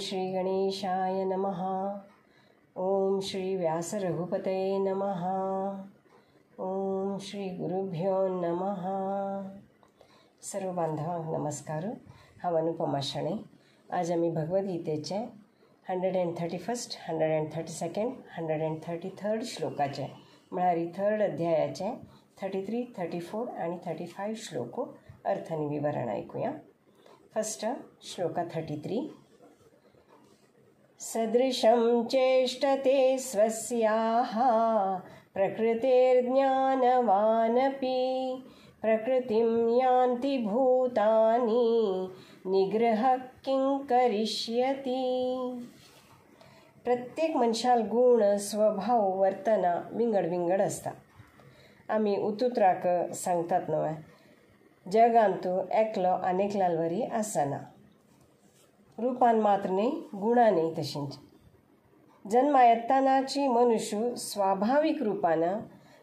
श्री गणेशाय नमः. ओम श्री व्यासरघुपतये नमः. ओम श्री गुरुभ्यो नमः. सर्व बांधवांक नमस्कार. हांव अनुपमा शणै. आज आमी भगवद्गीतेचे 131, 132, 133 श्लोकाचे म्हळ्यार थर्ड अध्यायाचे 33, 34 आनी 35 श्लोक अर्थ आनी विवरण आयकुया. फर्स्ट श्लोका 33. सदृशं चेष्टते स्वस्याः प्रकृतेर्ज्ञानवानपि प्रकृतिं यान्ति भूतानि निग्रह किं करिष्यति. प्रत्येक मनशाल गुण स्वभाव वर्तना विंगड विंगड आसता. आमी उतुत्राक सांगतात न्हय, जगांतू एकलो आनेकलाल वरी आसना. रूपान मात्र न्हय, गुणानय तशेंच. जन्मा येतानाची मनुष्य स्वाभावीक रूपान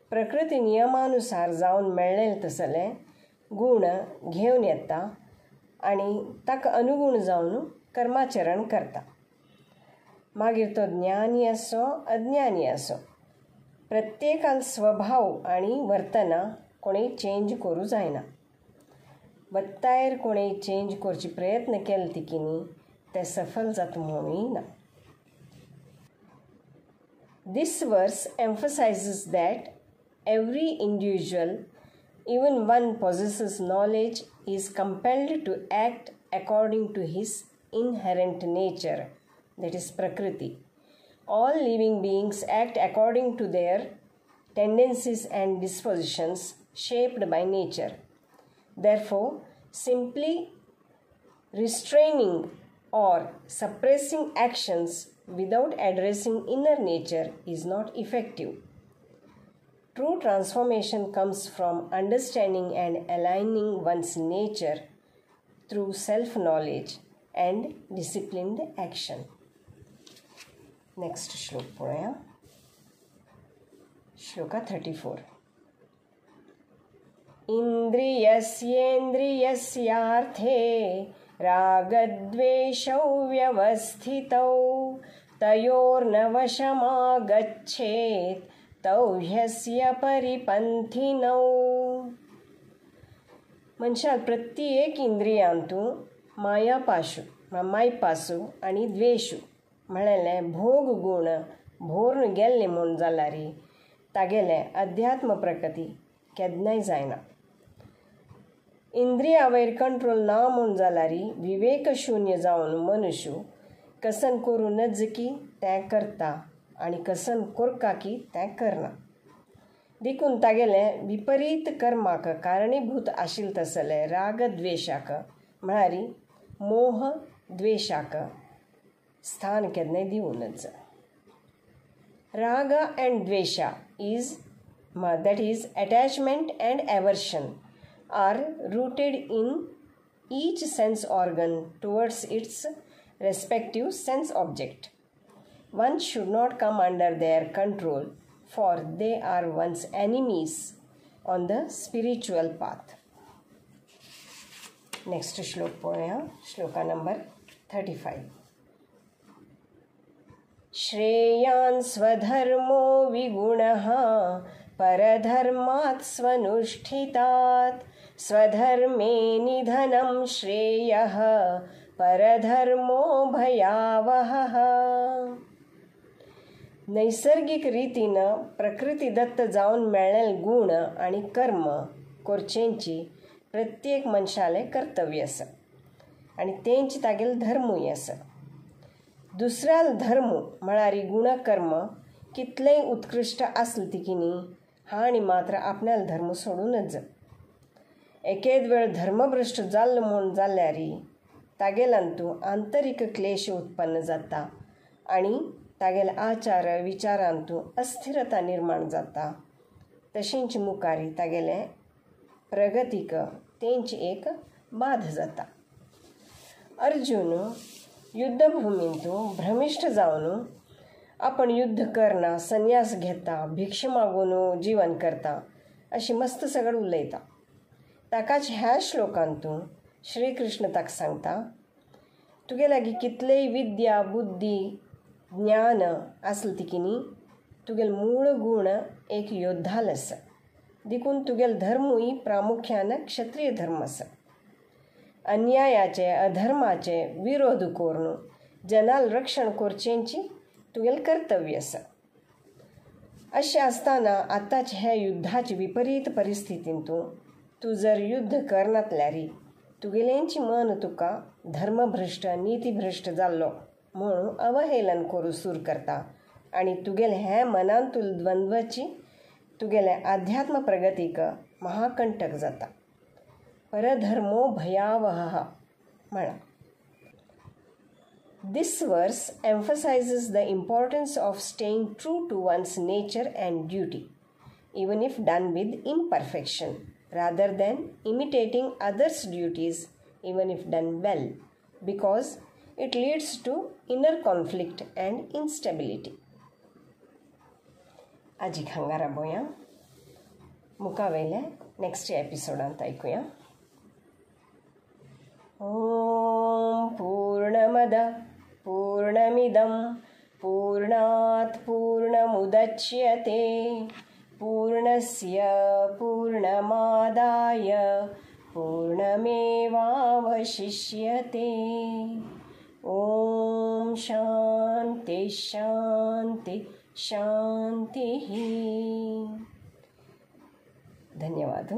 प्रकृती नियमानुसार जावन मेळ्ळेले तसले गुण घेवन येता आनी ताका अनुगुण जावन कर्माचरण करता. मागीर तो ज्ञानी आसो अज्ञानी आसो, प्रत्येकान स्वभाव आनी वर्तना कोणेय चेंज करूं जायना. बत्तायर कोणेय चेंज करचे प्रयत्न केले तिकीनी ते सफल जाता म्हणूय ना. This verse emphasizes that every individual, even one possesses knowledge, is compelled to act according to his inherent nature, that is Prakriti. All living beings act according to their tendencies and dispositions shaped by nature. Therefore, simply restraining or suppressing actions without addressing inner nature is not effective. True transformation comes from understanding and aligning one's nature through self-knowledge and disciplined action. Next shlok पळोवया. Shloka 34. इंद्रियस्येन्द्रियस्यार्थे रागद्वेषौ व्यवस्थितौ तयोर्न वशमागच्छेत् तौ ह्यस्य परिपन्थिनौ. मनशाक प्रत्येक इंद्रियांतू मायापाशु मायपासू आनी द्वेशू म्हळेले भोग गुण भोरून गेल्ले म्हूण जाल्यार तागेले अध्यात्म प्रगती केन्नाय जायना. इंद्रिया वयर कंट्रोल ना म्हूण जाल्यार विवेकशून्य जावन मनुष्य कसन करूं नज की तें करता आनी कसन कोरका की तें करना. देखून तागेले विपरीत कर्माक कारणीभूत आशिल्ले तसले रागद्वेशाक म्हळ्यार मोह द्वेशाक स्थान केन्नाय दिवं नज. Raga and dvesha is that is attachment and aversion are rooted in each sense organ towards its respective sense object. One should not come under their control, for they are one's enemies on the spiritual path. Next shlok पळोवया. Shloka number 35. श्रेयान् स्वधर्मो विगुणः परधर्मात् स्वनुष्ठितात् स्वधर्मे निधनं श्रेयः परधर्मो भयावहः. नैसर्गिक रीतीन प्रकृतीदत्त जावन मेळ्ळेले गुण आनी कर्म करचेंची प्रत्येक मनशालें कर्तव्य आसा आनी तेंच तागेलो धर्मूय आसा. दुसऱ्याल धर्म म्हळ्यार गुणकर्म कितलेंय उत्कृश्ट आसलें तिकीनी हा आनी मात्र आपणालो धर्म सोडूनच. एकेद वेळ धर्मभ्रश्ट जाल्लो म्हूण जाल्यार तागेल्यांतू आंतरीक क्लेश उत्पन्न जाता आनी तागेले आचार विचारांतू अस्थिरता निर्माण जाता. तशेंच मुखारी तागेले प्रगतीक तेंच एक बाध जाता. अर्जुन युद्धभूमींतू भ्रमिश्ट जावन आपण युद्ध करना, संन्यास घेता, भिक्षा मागून जीवन करता अशी मस्त सगळं उलयता. ताकाच ह्या श्लोकांतू श्रीकृष्ण ताका सांगता, तुगे लागीं कितलेय विद्या बुद्धी ज्ञान आसलें तिकीनी तुगेल मूळ गूण एक योद्धाल आसा, देखून तुगेल धर्मूय प्रामुख्यान क्षत्रिय धर्म आसा. अन्यायाचे अधर्माचे विरोध करून जनाल रक्षण करचेंची तुगेल कर्तव्य आसा. अशें आसतना आतांच ह्या युद्धाचे विपरीत परिस्थितींत तूं जर युद्ध करनातल्यारी तुगेलेंची मन तुका धर्मभ्रश्ट नीतिभ्रश्ट जाल्लो म्हणून अवहेलन करूं सूर करता आनी तुगेले हें मनांतूल द्वंद्वची तुगेले आध्यात्म प्रगतीक महाकंटक जाता. परधर्मो भयावह म्हणा. This verse emphasizes the importance of staying true to one's nature and duty, even if done with imperfection, rather than imitating others' duties, even if done well, because it leads to inner conflict and instability. आजी हांगा राबोया, मुखावेल्या next एपिसोडांत आयकुया. ॐ पूर्णमद पूर्णमिदं पूर्णात् पूर्णमुदच्यते पूर्णस्य पूर्णमादाय पूर्णमेवावशिष्यते. ॐ शांति शांति शांतिः. धन्यवाद.